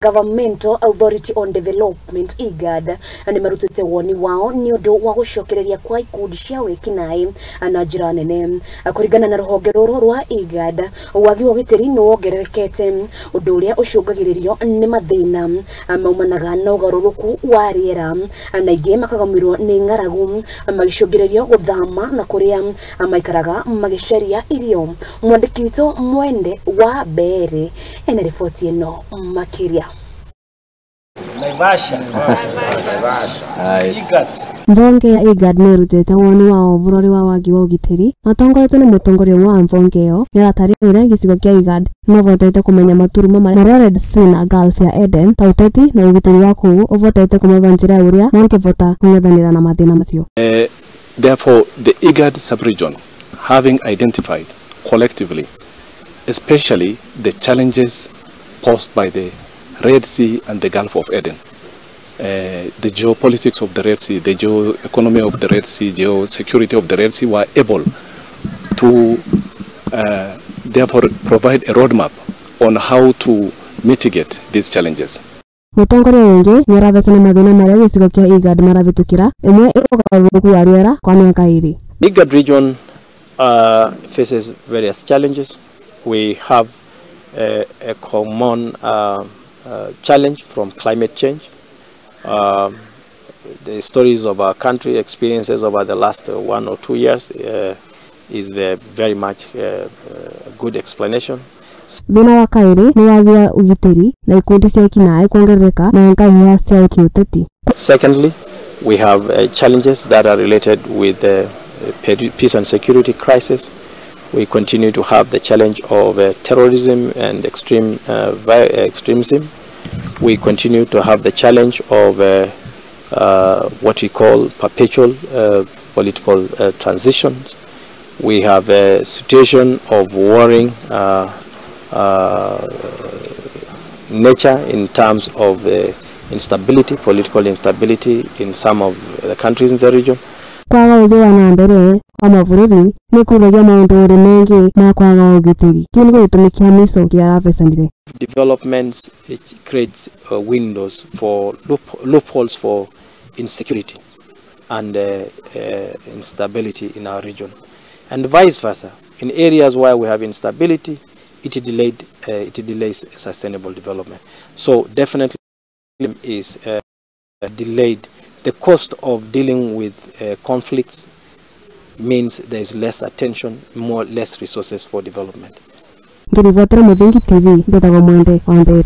Intergovernmental Authority on Development IGAD nĩ marutĩte woni wao nĩ ũndũ wa gũcokereria kwa ikundi cia wĩkinaĩ na njĩra nene. Kũringana na rũhonge rũrũ rwa IGAD, wagi wa ũgitĩri nĩ wongererekete, ũndũ ũrĩa ũcũngagĩrĩrio nĩ mathĩna maumanaga na ũgarũrũku wa rĩera, na ingĩ makagũmĩrwo nĩ ng'aragu magĩcũngĩrĩrio gũthama na kũrĩa maikaraga magĩcaria irio. Mwandĩki witũ Mwende wa Mbere ena riboti ĩno makĩria. Naivasha. IGAD. Mvonge ya IGAD nĩ ĩrutĩte woni wao bũrũri wa wagi wa ũgitĩri matongoretio nĩ mũtongoria ũmwe wa mvonge ĩyo nĩaratarĩria ũrĩa gĩcigo kĩa IGAD mavotete kũmenya maturumo marĩa Red Sea na Gulf ya Aden ta ũteti na ũgitĩri wa kũu ũvotete kũmava njĩra ya ũrĩa mangĩvota kũng'ethanĩra na mathĩna macio. Therefore, the IGAD sub-region, having identified collectively, especially the challenges posed by the Red Sea and the Gulf of Aden, the geopolitics of the Red Sea, the geo-economy of the Red Sea, geo-security of the Red Sea, were able to therefore provide a roadmap on how to mitigate these challenges. Mũtongoria ũngĩ nĩaravecana mathĩna marĩa gĩcigo kĩa IGAD maravĩtũkĩra ĩmwe ĩ ũgarũrũku wa rĩera kwa mĩaka ĩrĩ. IGAD region faces various challenges. We have a common challenge from climate change. The stories of our country, experiences over the last 1 or 2 years is very much a good explanation. Thĩna wa kaĩrĩ nĩ wagi wa ũgitĩri na ikundi cia ekinaĩ kuongerereka na ngahĩha cia kĩũteti. Secondly, we have challenges that are related with the peace and security crisis. We continue to have the challenge of terrorism and extremism. We continue to have the challenge of what we call perpetual political transitions. We have a situation of warring nature in terms of instability, political instability in some of the countries in the region. Kwaga ũthii wa na mbere wa mabũrũri nĩ kũragia maũndũ ũrĩ mengi ma kwaga ũgitĩri. Kĩu nĩkĩo gĩtũmi kĩa mũico kĩarabecanire. Developments, it creates windows for loopholes for insecurity and instability in our region, and vice versa. In areas where we have instability, it delays sustainable development. So definitely is delayed. The cost of dealing with conflicts means there is less attention, less resources for development. Ngĩribotera Mũthingi TV, mbetagwo Mwende wa Mbere.